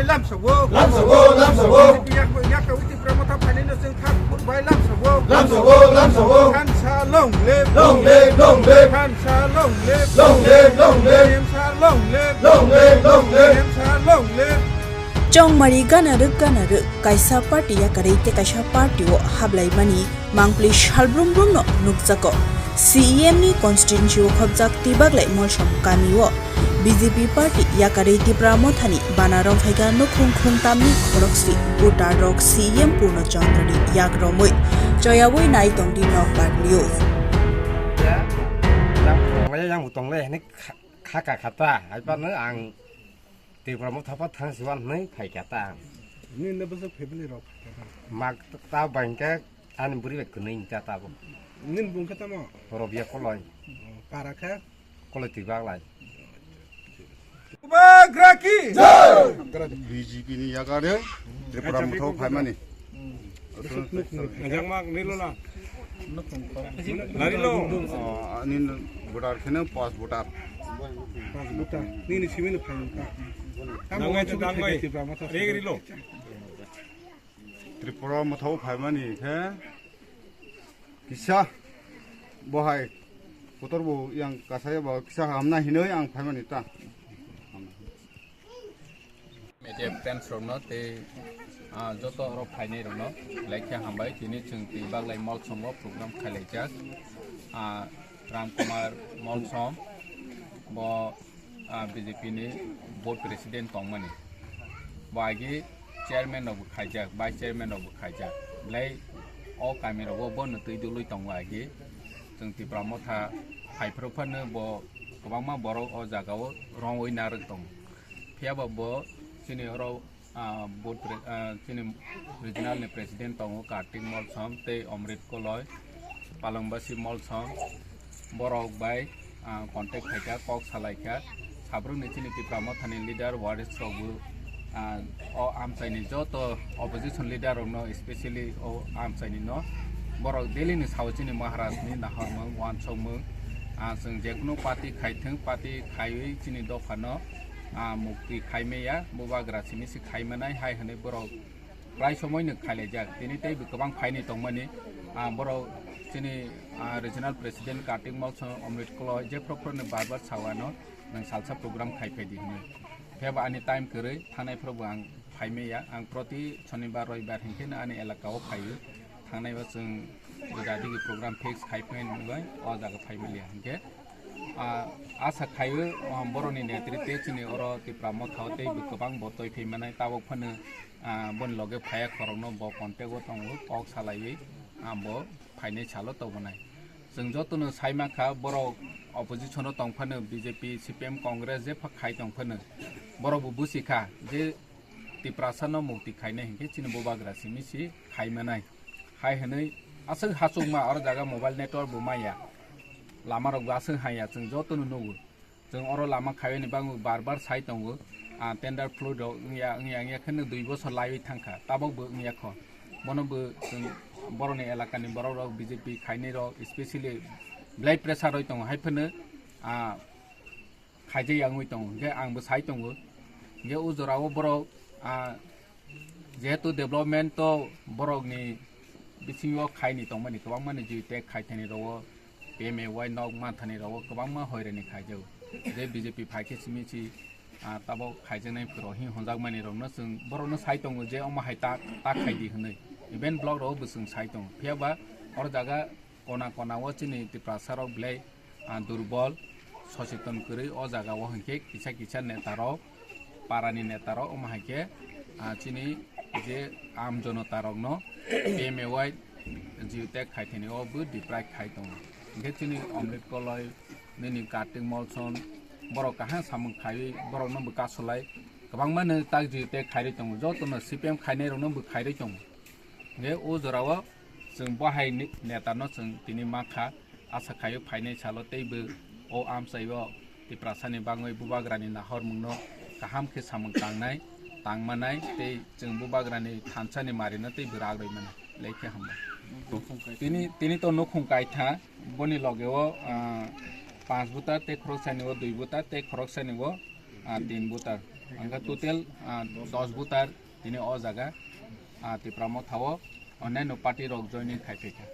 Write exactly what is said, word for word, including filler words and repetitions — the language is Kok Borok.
Lamsao. Lamsao, lamsao. B J P yak, yak, yak, Tipra Motha phainai no chwng thang phuru bai lamsao. Lamsao, lamsao. Thansa long live. Long live, long live. Thansa long live. Long live, long live. T M sir long live. Long live, long live. T M sir long live. Chongmari gana rwk gana rwk kaisa party yakarwi tei kaisa party o hablaimani mangpli salbrum brumno nukjago. C E M ni constituency o khobjak Tibaglai Molsom kami o B J P party yakarwi Tipra Mothani bana rwngphaikha nukhung khungtamni khorokse voter rok C E M Purno Chandra ni yak romwi choyawi nai tongdi Nokbar News. Yang tonglai, yang tonglai, hini kha-, khaka khata, hai pano ang Tipra Motha pha thang siwan hwnwi phaikha ta. Nini bwswk family rok phaikha ta? Mak ta bangkhe ani bwrwi bai kwnwi ta tabo. Nini bung khe tamo? Robia Koloi. Oh, para khe? Koloi Tibaglai. Bubagra ki jai! B J P ni yakarwi Tipra Motha phaimani. Ajak mak nilo na. Lari lo. Oh, ani voter kheno pas voter. Pas voter. Nini simi no phai ka. Dangai to dangai. Reg rilo. Tripura Motha phaimani khe kisa bohai kotor bo yang kasaya bo kisa hamna hinoi ang phaimani ta. Media friends rokno tei, ah, joto oro phainai rokno belai khe hambai. Tini chwng Tibaglai Molsom o program khailaijak. Ah, Ram Kumar Molsom bo, ah, B J P ni board president tongmani. Bo agi chairman rokbo khaijak, vice chairman rokbo khaijak. Belai o kami rogo bono twi dului tongo agi. Chwng Tipra Motha phaiphru phano bo kwbangma borok o jaga o rongwi narwk tongo. Phiya ba bo chini oro, ah, board pre-, ah, chini regional ni president tongo Kartik Molsom tei Omrit Koloi, Palongbasi Molsom, borok bai, ah, contact khaikha, kok salaikha, sabrukni chini Tipra Mothani leader, warriors rokbo, ah, o amchaini joto opposition leader rokno, specially o amchaini no borok daily ni sao chini Maharaj ni nahormung, uansukmung, ah, chwng jekunu party khaithwng, party khaiwi chini dophano, ah, mukti khaimaya, bubagra simi se khaimanai hai hwnwi borok prai somoi no khailaijak. Tini tei bo kwbang phaini tongmani, ah, borok chini, ah, regional president Kartik Molsom, Omrit Koloi, jephru phru no bar bar sao ano, nwng salsa program khai phaidi hwnwi. Phiya ba ani time kwrwi, thangnai phuru bo ang phaimaya, ang proti Shonibar, Roibar hinkhe no ani elaka o phaio. Thangnai o chwng juda digi program fix khai phai bai o jaga phai manya hinkhe, ah, asa khaio, ah, boroni netritwe chini oro Tipra Motha o tei bo kwbang bo toi phai manai tabok phano, ah, boni loge phaiya khorokno bo contact o tongo, kok salaiwi, ah, bo phainai salo tobonai. Chwng jotono sai mankha borok opposition o tong phano B J P, C P M, Congress jepha khai tong phano borok bo busi kha je Tiprasa no mukti khainai hinkhe chini bubagra simi si khai manai. Hai hwnwi aswk hachukma oro jaga mobile network bo maya. Lama rok bo aswk haya chwng jotono nugo. Chwng oro lama khaiyani bagwi bar bar sai tongo. Ah, tender fluid rok wngya, wngya, wngya kheno dui bosor laiwi thangkha. Tabok bo wngya kho. Bono bo chwng boroni elakani borok rok B J P khainai rok specially belai pressure roi tongo. Hai phano, ah, khaijak ya wngwi tongo, hinkhe ang bo sai tongo. Hinkhe o jora o borok, ah, jehetu development to borok ni bisingo khaini tongmani kwbangma ni G tag khaithani rok o P M A Y nok manthani rok o kwbangma hoirani khaijago. Je B J P phaikhe simi si, ah, tabok khaijaknai phuru hin honjakmani rokno chwng borokno sai tongo je omo hai ta, ta khaidi hwnwi. Even block rok o bo chwng sai tongo. Phiya ba oro jaga kona kona o chini Tiprasa rok belai, ah, durbol, socheton kwrwi o jaga o hinkhe kisa kisa neta rok, para ni neta rok omo hai khe, ah, chini je aam jonota rok no P M A Y G tag khaithani o bo deprive khai tongo. Hinkhe chini Omrit Koloi, nini Kartik Molsom, borok kaham samung khaiwi borok no bo kasulai kwbangma no tak G tag khairwi tongo, joto no C P M khainai rok no bo khairwi tongo. Hinkhe o jora o chwng bo hai ni-, neta no chwng tini mankha, asa khaio phainai salo tei bo o amchai o Tiprasa ni bagwi bubagra ni nahormung no kaham khe samung tangnai, tangmanai tei chwng bubagra ni thansa ni mari no tei bo rak rwi mano. Belai khe hambai. Tini, tini to nukhung kaitha, boni loge o, ah, panch buta tei khoroksa ni o dui buta tei khoroksa ni o Ah, tin voter. Hingke total, ah, dos voter tini o jaga, ah, Tipra Motha o onyaino party rok joining khai phaikha.